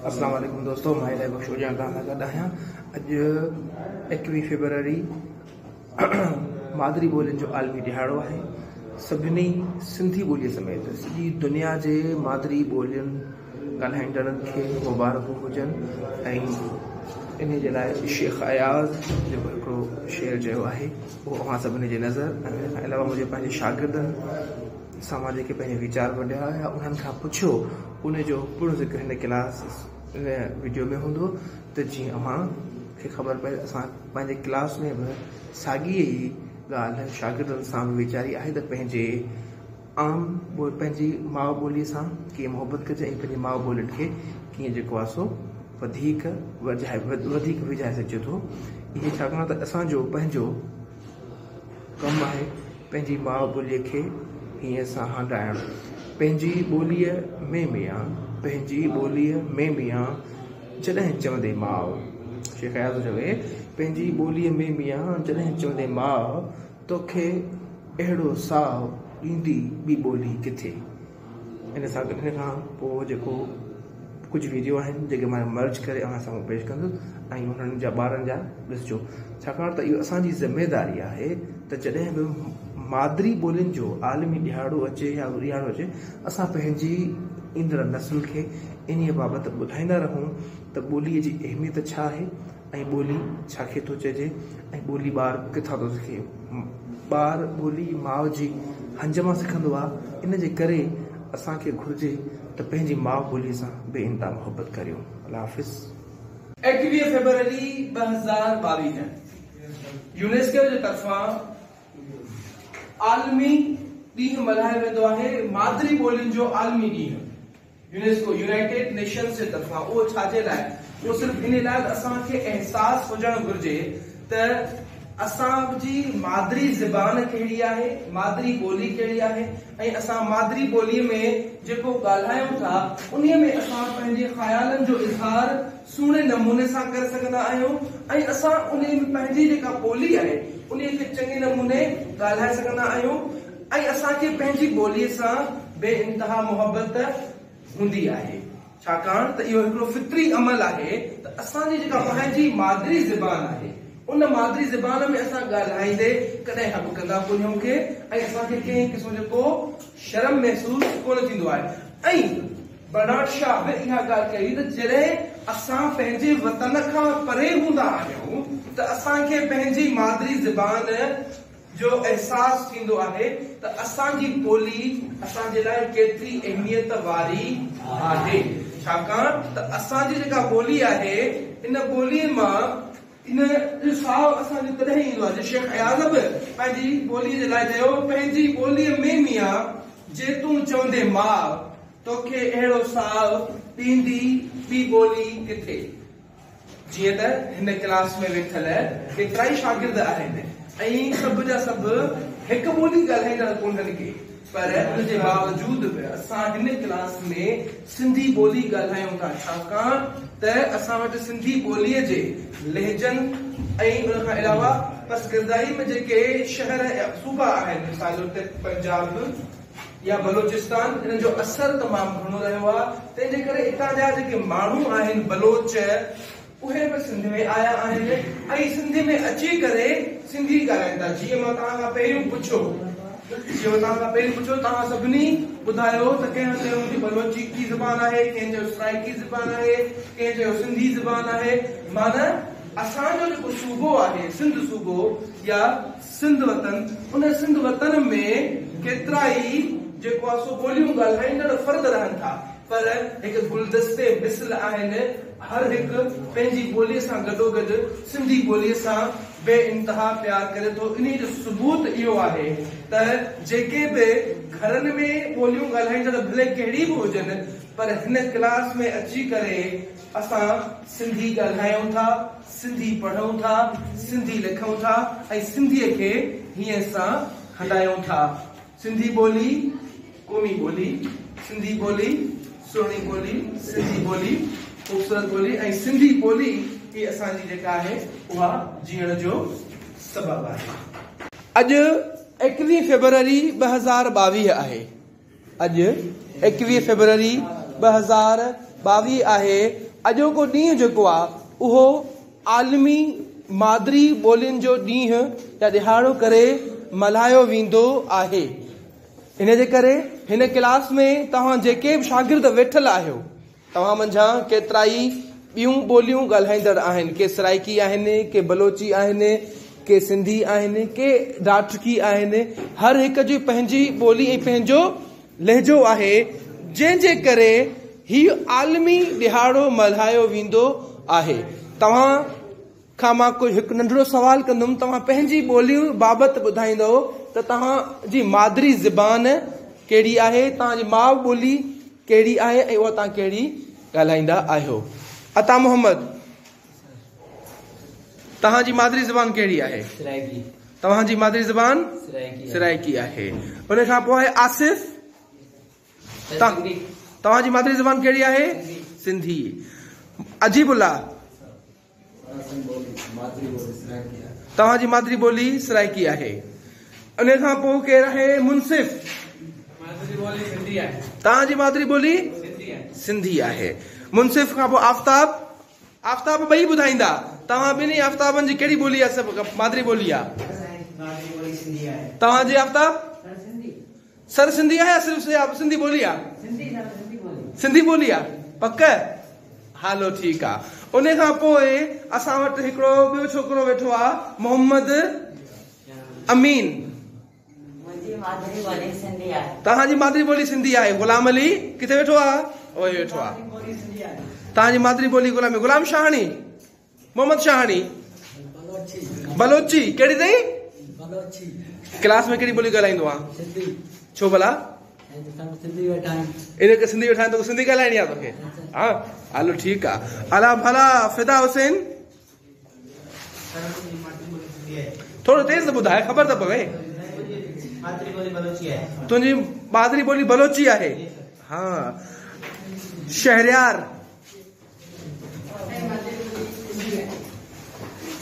اسلام عليڪم دوستو، مان الاهي بخش اوڄاڻ توهان سان گڏ آهيان. اڄ 21 فيبروري مادري ٻولين جو عالمي ڏهاڙو آهي. سڀني سنڌي ٻوليء سميت سڄي دنيا جي مادري ٻولين ڳالهائيندڙن کي مبارڪون هجن ۽ انهي جي لاء شيخ اياز جيڪو هڪڙو شعر چيو آهي اهو اوهان سڀني جي نظر ۽ ان کان علاوه منهنجي پنهنجي شاگردن سان مان جيڪي پنهنجي ويچار ونڊيا يا انهن کان پڇيو ان جو پڻ ذڪر هن ڪلاس ان وڊيو ۾ هوندو ته جيئن اوهان کي خبر پئي اسان پنهنجي ڪلاس ۾ به ساڳي ئي ڳالهه شاگردن سان به ويچاري آهي ته پنهنجي عام پنهنجي ماء ٻوليء سان ڪيئن محبت ڪجي ۽ پنهنجي ماء ٻولين کي ڪيئن جيڪو آهي سو وڌيڪ وجهائي وڌيڪ وجهائي سگهجي ٿو. اهي ڇاڪاڻ ته اسان جو پنهنجو ڪم آهي پنهنجي ماء ٻوليء کي هيئن سان هانڊائڻ. پنهنجي ٻوليء ۾ ميان، پنهنجي ٻوليء ۾ ميان، جڏهن چوندي ماء. شيخ اياز ٿو چوي، پنهنجي ٻوليء ۾ ميان، جڏهن چوندي ماء، توکي اهڙو ساء ڏيندي ٻي ٻولي ڪٿي. ان سان گڏ ان کان پوء جيڪو ڪجهه ويڊيو آهن جيڪي مان مرج ڪري اوهان سامهون پيش ڪندس ۽ انهن جا ٻارن جا ڏسجو ڇاڪاڻ ته اهو اسان جي ذميداري آهي ته جڏهن به مادري ٻولين جو عالمي ڏهاڙو اچي يا ڏهاڙو اچي اسان پنهنجي ايندڙ نسل کي انهيء بابت ٻڌائيندا رهون ته ٻوليء جي اهميت ڇا آهي ۽ ٻولي ڇا کي ٿو چئجي ۽ ٻولي ٻار ڪٿان ٿو سکي. ٻار ٻولي ماء جي هنج مان سکندو آ، ان جي ڪري اسان کي گهرجي ته پنهنجي ماء ٻولي سان بي انتها محبت ڪريون. الله حافظ. 21 فيبروري 2022 يونيسڪو جي طرفان عالمي ڏينهن ملهايو ويندو آهي، مادري ٻولين جو عالمي ڏينهن. يونيسڪو، يونائيٽيڊ نيشنز جي طرفان، اهو ڇا جي لاء؟ اهو صرف انهي لاء ته اسان کي احساس هجڻ گهرجي ته اسان جي مادري زبان ڪهڙي آهي، مادري ٻولي ڪهڙي آهي ۽ اسان مادري ٻولي ۾ جيڪو ڳالهايون ٿا انهي ۾ اسان پنهنجي خيالن جو اظهار سهڻي نموني سان ڪري سگهندا آهيون ۽ اسان انهي ۾ پنهنجي جيڪا ٻولي آهي انهي کي چڱي نموني ڳالهائي سگهندا آهيون. ۽ اسان کي پنهنجي ٻوليء سان بي انتها محبت هوندي آهي، ڇاڪاڻ ته اهو هڪڙو فطري عمل آهي ته اسان جي جيڪا پنهنجي مادري زبان آهي، ان مادري زبان ۾ اسان ڳالهائيندي ڪڏهن هٻڪندا ڪونهيون ڪي ۽ اسان کي ڪنهن قسم جو ڪو شرم محسوس ڪونه ٿيندو آهي ۽ برنارڊ شا به اها ڳالهه ڪئي ته جڏهن اسان پنهنجي وطن کان پري هوندا آهيون ته اسان کي پنهنجي مادري زبان جو احساس ٿيندو آهي ته اسان جي ٻولي اسان جي لاء ڪيتري اهميت واري آهي ڇاڪاڻ ته اسان جي جيڪا ٻولي آهي ان ٻولي مان ان جو ساء اسان کي تڏهن ايندو آهي جو شيخ اياز به پنهنجي ٻولي جي لاء چيو پنهنجي ٻوليء ۾ ميان جي تون چوندين ماء توکي اهڙو ساء ڏيندي ٻي ٻولي ڪٿي. جيئن ته هن ڪلاس ۾ ويٺل ڪيترائي شاگرد آهن ۽ سڀ جا سڀ هڪ ٻولي ڳالهائيندڙ ڪونهن ڪي پر ان جي باوجود به اسان هن ڪلاس ۾ سنڌي ٻولي ڳالهايون ٿا ڇاڪاڻ ته اسان وٽ سنڌي ٻوليء جي لهجن ۽ ان کان علاوه پسگردائي ۾ جيڪي شهر ۽ صوبا آهن مثال طور تي پنجاب يا بلوچستان انهن جو اثر تمام گهڻو رهيو آهي تنهن جي ڪري اتان جا جيڪي ماڻهو آهن بلوچ اهي به سنڌ ۾ آيا آهن ۽ سنڌ ۾ اچي ڪري سنڌي ڳالهائين ٿا جيئن مان توهان کان پهريون پڇيو جيئن مان توهان کان پهريون پڇيو توهان سڀني ٻڌايو ته ڪنهن چيو منهنجي بلوچي زبان آهي ڪنهن چيو سرائيڪي زبان آهي ڪنهن چيو سنڌي زبان آهي معنيٰ اسان جو جيڪو صوبو آهي سنڌ صوبو يا سنڌ وطن، ان سنڌ وطن ۾ ڪيترائي جيڪو آ سو ٻوليون ڳالهائيندڙ فرد رهن ٿا پر هڪ گلدستي مثل آهن، هر هڪ پنهنجي ٻوليء سان گڏوگڏ سنڌي ٻوليء سان بي انتها پيار ڪري ٿو، انهيء جو ثبوت اهو آهي ته جيڪي به گهرن ۾ ٻوليون ڳالهائيندڙ ڀلي ڪهڙي به هجن پر هن ڪلاس ۾ اچي ڪري اسان سنڌي ڳالهايون ٿا، سنڌي پڙهون ٿا، سنڌي لکون ٿا ۽ سنڌيء کي هينئين سان هنڊايون ٿا. سنڌي ٻولي قومي ٻولي، سنڌي ٻولي سهڻي ٻولي، سنڌي ٻولي خوبصورت ٻولي ۽ سنڌي ٻولي ئي اسان جي جيڪا آهي اها جيئڻ جو سبب آهي. اڄ 21 فيبروري 2022 آهي. اڄ 21 فيبروري 2022 22 آهي. اڄوڪو ڏينهن جيڪو آهي اهو عالمي مادري ٻولين جو ڏينهن يا ڏهاڙو ڪري ملهايو ويندو آهي. ان جي ڪري هن ڪلاس ۾ توهان جيڪي به شاگرد ويٺل آهيو، توهان منجهان ڪيترائي ٻيون ٻوليون ڳالهائيندڙ آهن، ڪي سرائيڪي آهن، ڪي بلوچي آهن، ڪي سنڌي آهن، ڪي ڍاٽڪي آهن، هر هڪ جي پنهنجي ٻولي ۽ پنهنجو لهجو آهي، جنهن جي ڪري هي عالمي ڏهاڙو ملهايو ويندو آهي. توهان کان مان ڪجهه هڪ ننڍڙو سوال ڪندم، توهان پنهنجي ٻولي بابت ٻڌائيندؤ ته توهان جي مادري زبان ڪهڙي آهي، توهان جي ماء ٻولي ڪهڙي آهي ۽ اها توهان ڪهڙي ڳالهائيندا آهيو. عطا محمد، توهان جي مادري زبان ڪهڙي آهي؟ سرائيڪي. توهان جي مادري زبان سرائيڪي آهي. ان کان پوء آهي آصف، توهان جي مادري زبان ڪهڙي آهي؟ سنڌي. عجيب الله، توهان جي مادري ٻولي سرائيڪي آهي. ان کان پوء ڪير آهي؟ منصف، توهان جي مادري ٻولي سنڌي آهي. منصف کان پوء آفتاب، آفتاب ٻئي ٻڌائيندا توهان ٻنهي آفتابن جي ڪهڙي ٻولي آهي، سڀ مادري ٻولي آهي توهان جي؟ آفتاب سر سنڌي آهي يا صرف سنڌي ٻولي آ؟ سنڌي ٻولي آ پڪ؟ هلو ٺيڪ آ. ان کان پوء اسان وٽ هڪڙو ٻيو ڇوڪرو ويٺو آ محمد امين. منهنجي مادري ٻولي سنڌي آهي. توهان جي مادري ٻولي سنڌي آهي. غلام علي ڪٿي ويٺو آ؟ اوهي ويٺو آ. توهان جي مادري ٻولي غلام غلام شاهاڻي. محمد شاهاڻي. بلوچي. ڪهڙي اٿئي؟ بلوچي. ڪلاس ۾ ڪهڙي ٻولي ڳالهائيندو آهين؟ سنڌي. ڇو ڀلا؟ سنڌي ويٺا آهن. ان ڪري سنڌي ويٺا آهن توکي سنڌي ڳالهائڻي آهي توکي. ها هلو ٺيڪ آ. الا ڀلا فدا حسين ٿورو تيز ٻڌاء خبر ته پوي. تنهنجي مادري ٻولي بلوچي آهي. ها شهريار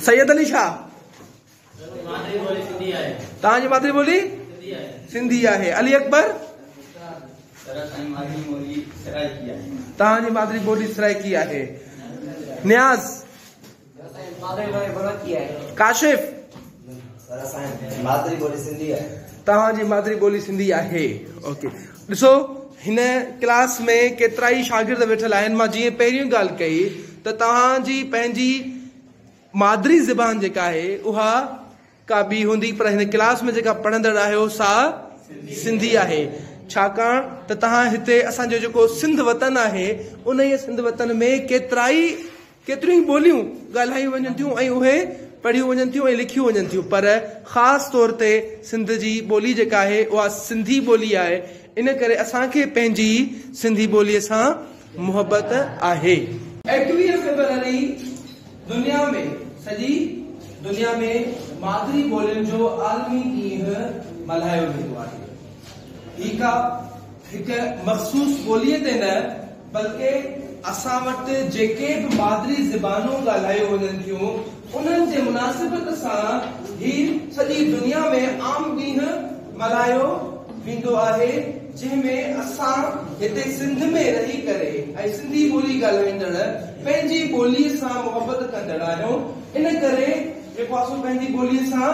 سيد علي شاهه توهان جي مادري ٻولي سنڌي آهي. علي اڪبر توهان جي مادري ٻولي سرائيڪي آهي. نياز ڪاشف توهان جي مادري ٻولي سنڌي آهي. اوڪي ڏسو هن ڪلاس ۾ ڪيترائي شاگرد ويٺل آهن. مان جيئن پهريون ڳالهه ڪئي ته توهان جي پنهنجي مادري زبان جيڪا آهي اها ڪا ٻي هوندي، پر هن ڪلاس ۾ جيڪا پڙهندڙ آهيو سا سنڌي آهي، ڇاڪاڻ ته توهان هتي اسان جو جيڪو سنڌ وطن آهي انهيء سنڌ وطن ۾ ڪيترائي ڪيتريون ئي ٻوليون ڳالهايون وڃن ٿيون ۽ اهي پڙهيون وڃن ٿيون ۽ لکيون وڃن ٿيون، پر خاص طور تي سنڌ جي ٻولي جيڪا آهي اها سنڌي ٻولي آهي، ان ڪري اسان کي پنهنجي سنڌي ٻوليء سان محبت آهي. 21 فيبروري دنيا ۾ سڄي دنيا ۾ مادري ٻولين جو عالمي ڏينهن ملهايو ويندو آهي. هي ڪا هڪ مخصوص ٻوليء تي نه بلڪه اسان وٽ جيڪي به مادري زبانون ڳالهايون وڃن ٿيون انهن جي مناسبت سان هي سڄي دنيا ۾ عام ڏينهن ملهايو ويندو آهي جنهن ۾ اسان هتي سنڌ ۾ رهي ڪري ۽ سنڌي ٻولي ڳالهائيندڙ پنهنجي ٻوليء سان محبت ڪندڙ آهيون ان ڪري جيڪو آ سو پنهنجي ٻوليء سان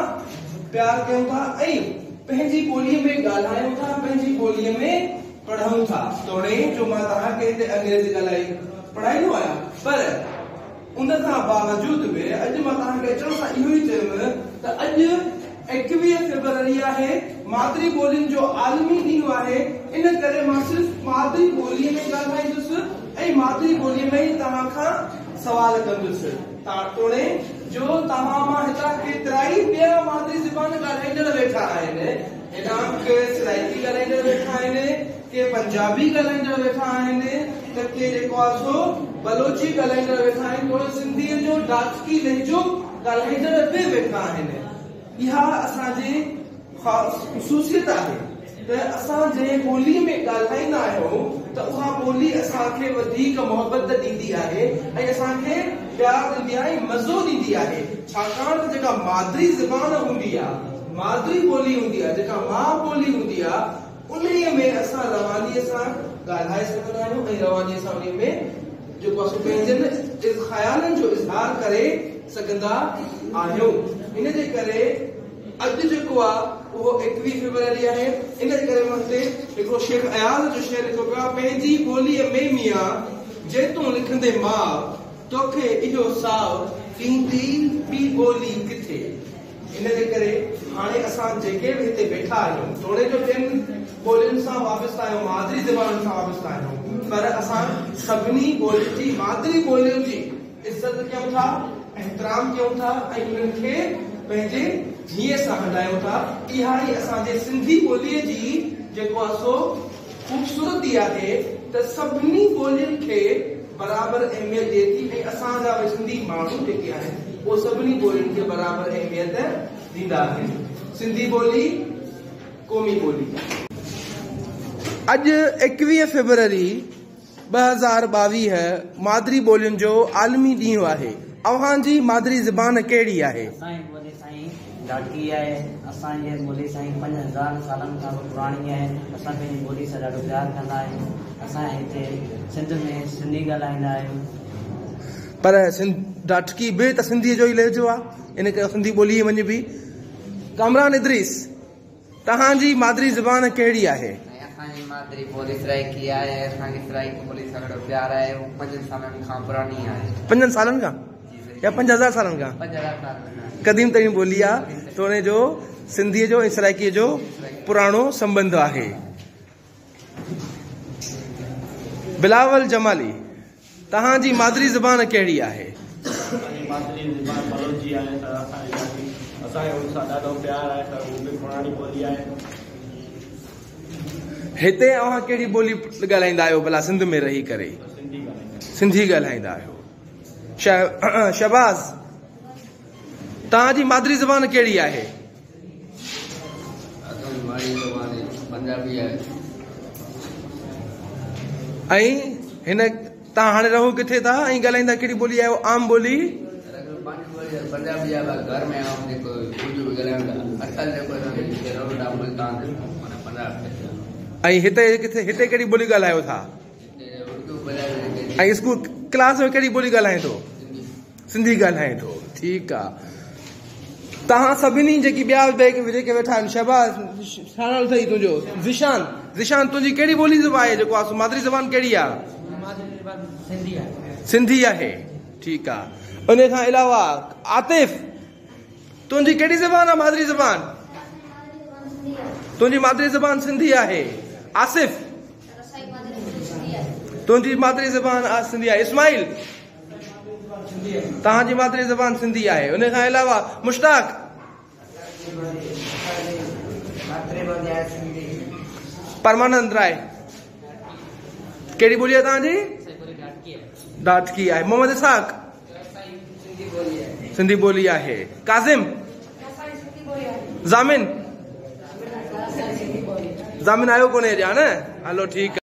پيار ڪيون ٿا ۽ پنهنجي ٻوليء ۾ ڳالهايون ٿا پنهنجي ٻوليء ۾ پڙهون ٿا. توڻي جو مان توهان کي هتي انگريزي ڳالهائي پڙهائيندو آهيان پر ان کان باوجود به اڄ مان توهان کي اچڻ سان اهو ئي چيم ته اڄ 21 فيبروري آهي، مادري ٻولين جو عالمي ڏينهن آهي، ان ڪري مان صرف مادري ٻوليء ۾ ڳالهائيندس ۽ مادري ٻوليء ۾ ئي توهان کان سوال ڪندس. توڻي جو توهان مان هتان ڪيترائي ٻيا مادري زبان ڳالهائيندڙ ويٺا آهن، هيڏانهن ڪي سرائيڪي ڳالهائيندڙ ويٺا آهن، ڪي پنجابي ڳالهائيندڙ ويٺا آهن ته ڪي جيڪو آهي سو بلوچي ڳالهائيندڙ ويٺا آهن، توڙي سنڌيء جو ڍاٽڪي لهجو ڳالهائيندڙ به ويٺا آهن. اها اسان جي خصوصيت آهي ته اسان جنهن ٻوليء ۾ ڳالهائيندا آهيون ته اها ٻولي اسان کي وڌيڪ محبت ڏيندي آهي ۽ اسان کي پيار ڏيندي آهي ۽ مزو ڏيندي آهي، ڇاڪاڻ ته جيڪا مادري زبان هوندي آهي، مادري ٻولي هوندي آهي، جيڪا ماء ٻولي هوندي آهي، انهيء ۾ اسان روانيء سان ॻाल्हाए सघंदा आहियूं ऐं रवानीअ सां उन में जेको आहे सो पंहिंजनि ख़यालनि जो इज़हार करे सघंदा आहियूं। इन जे करे अॼु जेको आहे उहो 21 फरवरी आहे। इन जे करे मां हिते हिकिड़ो शेख अयाज़ जो शेर लिखियो पियो आहे, पंहिंजी ॿोलीअ में मियां जे तूं लिखंदे माउ, तोखे इहो साव ॾींदी ॿी ॿोली किथे। इन जे करे हाणे असां जेके बि हिते वेठा आहियूं, तोड़े जो ॿियनि ॿोलियुनि सां वाबस्ता आहियूं, मादरी ज़बानुनि सां वाबस्ता आहियूं, पर असां सभिनी ॿोलियुनि जी, मादरी ॿोलियुनि जी इज़त कयूं था, एतिराम कयूं था ऐं उन्हनि खे पंहिंजे धीअ सां हलायूं था। इहा ई असांजे सिंधी ॿोलीअ जी जेको आहे सो ख़ूबसूरती आहे त सभिनी ॿोलियुनि खे बराबरि अहमियत ॾिए थी ऐं असांजा बि सिंधी माण्हू जेके आहिनि उहे सभिनी ॿोलियुनि खे बराबरि अहमियत ॾींदा आहिनि। सिंधी ॿोली क़ौमी ॿोली। अॼु 21 फरवरी 2022 मादरी ॿोलियुनि जो आलमी ॾींहुं आहे। अव्हां जी मादरी ज़बान कहिड़ी आहे? असांजी ॿोली साईं ढाढकी आहे। असांजी ॿोली साईं 5000 सालनि खां पुराणी आहे। असां पंहिंजी ॿोली सां ॾाढो प्यार कंदा आहियूं। असां हिते सिंध में सिंधी ॻाल्हाईंदा आहियूं। पर ढाढकी बि त सिंधीअ जो ई लहजो आहे, इन करे सिंधी ॿोली वञिबी। कामरान इदरीस, तव्हांजी मादरी ज़बान कहिड़ी आहे? असांजी मादरी ॿोली सराइकी आहे। असांखे सराइकी ॿोली सां ॾाढो प्यार आहे। उहो 5 सालनि खां पुराणी आहे। 5 सालनि खां या 5000 सालनि खां? 5000 सालनि खां। क़दीम तरीन ॿोली आहे, तोड़े जो सिंधीअ जो ऐं सराइकीअ जो पुराणो संबंध आहे। बिलावल जमाली, तव्हांजी मादरी ज़बान कहिड़ी आहे? मादरी ज़बान बलोची आहे सर। असांखे हुन सां ॾाढो प्यार आहे सर, उहो बि पुराणी ॿोली आहे। हिते अव्हां कहिड़ी ॿोली ॻाल्हाईंदा आहियो भला सिंध में रही करे? सिंधी ॻाल्हाईंदा आहियो। शहबाज़, तव्हांजी मादरी ज़बान कहिड़ी आहे? पंजाबी आहे। ऐं हिन तव्हां हाणे रहो किथे था ऐं ॻाल्हाईंदा कहिड़ी ॿोली आहियो? आम ॿोली पंजाबी आहे। घर में जेको ऐं हिते किथे, हिते कहिड़ी ॿोली ॻाल्हायो था? ऐं स्कूल क्लास में कहिड़ी ॿोली ॻाल्हाए थो? सिंधी ॻाल्हाए थो। ठीकु आहे। तव्हां सभिनी जेकी ॿिया जेके वेठा आहिनि, शहबाज़, छा नालो अथई तुंहिंजो? ज़िशान। ज़िशान, तुंहिंजी कहिड़ी ॿोली आहे जेको आहे मादरी ज़बान कहिड़ी आहे? सिंधी आहे। ठीकु आहे। उन खां अलावा आतिफ़, तुंहिंजी कहिड़ी ज़बान आहे मादरी ज़बान? तुंहिंजी मादरी ज़बान सिंधी आहे। आसिफ़, तुंहिंजी मादरी ज़बान सिंधी आहे। इस्माइल, तव्हांजी मादरी ज़बान सिंधी आहे। उन खां अलावा मुश्ताक, परमानंद राय, कहिड़ी ॿोली आहे तव्हांजी? ढाढकी आहे। मोहम्मद इसहाक, सिंधी ॿोली आहे। काज़िम, ज़ामिन, ज़ामिन आयो कोन्हे अञा न? हलो ठीकु।